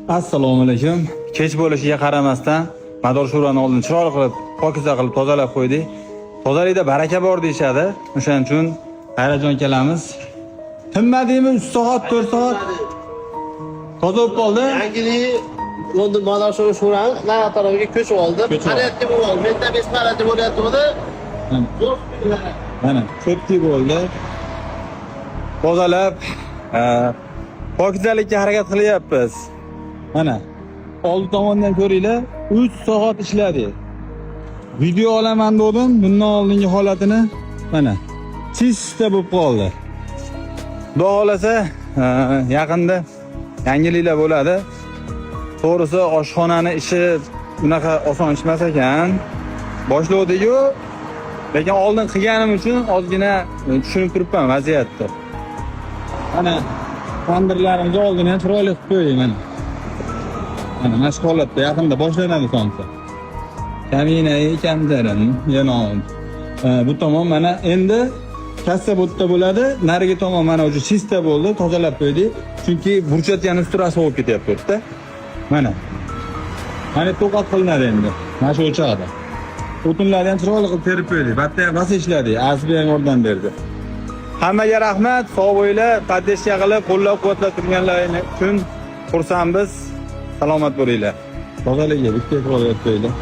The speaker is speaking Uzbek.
Assalomu alaykum. Kech bo'lishiga qaramasdan Mador Shurani oldini chiroyli qilib, pokiza qilib tozalab qo'ydik. Tozalikda baraka bor deyishadi. O'shaning uchun g'ayratjon kelamiz. Tinmadingmi 3 soat, 4 soat? Toza bo'lib qoldi. Yangini London Mador Shurani nari tarafiga ko'chib oldi. Ko'chib oldi. Порядке bo'lib oldi. Menda беспорядок bo'lyapti. Mana, Zo'r. mana cho'pki bo'ldi. Tozalab, pokizalikka harakat qilyapmiz. Mana oldi tomondan ko'ringlar, 3 soat ishladik. Video olaman dedim, bundan oldingi holatini mana чисто bo'lib qoldi. Xudo xohlasa, yaqinda yangiliklar bo'ladi. To'g'risi, oshxonani ishi unaqa oson ish emas ekan. Boshlovdi-yu, lekin oldin qilganim uchun ozgina tushunib turibman vaziyatni. Mana tandirlarimizni oldini ham chiroyli qilib qo'ydik mana. Mana shu holatda yaqinda boshlanadi somsa. Kamina kamtarin yana bu tomon mana endi kassa bu yerda bo'ladi. Narigi tomon mana уже чисто bo'ldi, tozalab qo'ydik. Chunki burchatgan usturasi bo'lib ketyapti bu yerda. Mana. Mana to'qat qilinadi endi. Mana shu o'choqda. O'tinlarni ham chiroyli qilib terib qo'ydik. Bitta ham rosa ishladik. Azbi ham yordam berdi. Hammaga rahmat, sog' bo'linglar, поддержка qilib, qo'llab-quvvatlab turganlaring uchun xursandmiz. Salomat bo'linglar. Tozaligiga bitta e'tibor berib qo'yinglar.